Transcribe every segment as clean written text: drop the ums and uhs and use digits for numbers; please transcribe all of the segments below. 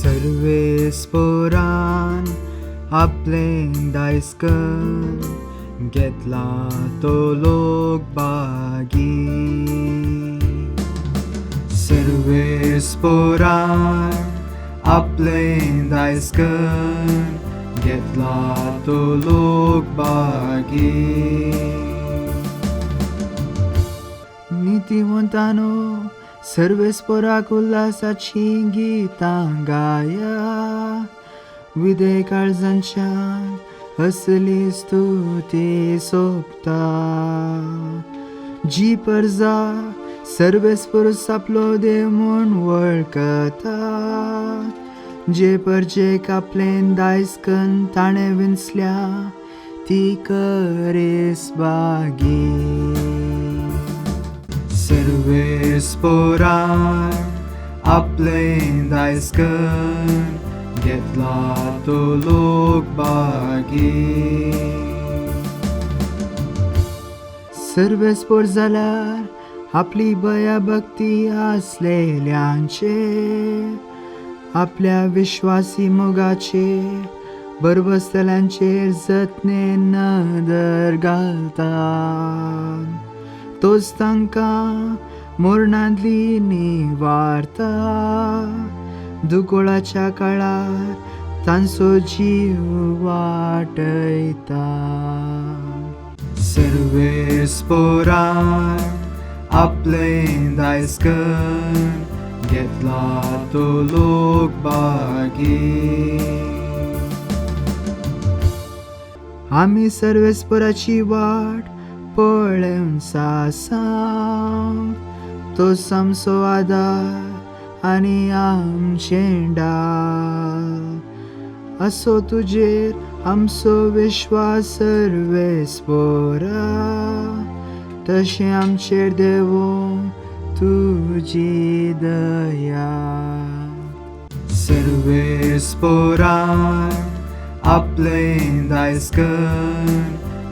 सर्वेस्पोरान आपलें दायस्कन घेतला तो लोक बागी। सर्वेस्पोरान आपलें दायस्कन घेतला तो लोक बागी। नीतिवंतानो सर्वेस्पोराक उल्हासाची गीतां गाया, विदे काळजांच्यान असली स्तुती सोबता। जी परजा सर्वेस्पोर आपलो देव म्हूण वळखता, जे परजेक आपलें दायस्कन ताणें विंचल्या ती करेस बागी। सर्वेस्पोरान आपलें दायस्कन घेतला तो लोक बागी। सर्वेस्पोर जाल्यार आपली बया भक्ती आसलेल्यांचेर, आपल्या विश्वासी मोगाचेर बरबसतल्यांचेर जतने नदर घालता। तोच तांकां मोरणांतली निवारता, दुकोळाच्या काळार तांचो जीव वाटयता। सर्वेस्पोरान आपलें दायस्कन घेतला तो लोक बागी। आमी सर्वेस्पोराची वाट पळोवन सासांव, तोच आमचो आदार आनी आमचें डाल। असो तुजेर आमचो विश्वास सर्वेस्पोरा, तशें आमचेर देवों तुजी दया। सर्वेस्पोरान आपलें दायस्कन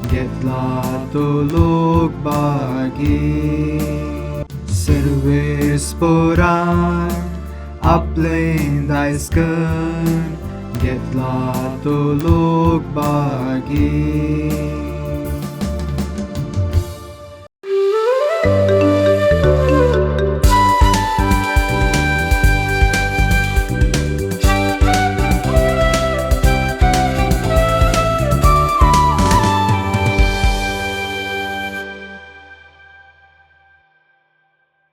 घेतला तो लोक बागी। सर्वेस्पोरान आपलें दायस्कन घेतला तो लोक बागी।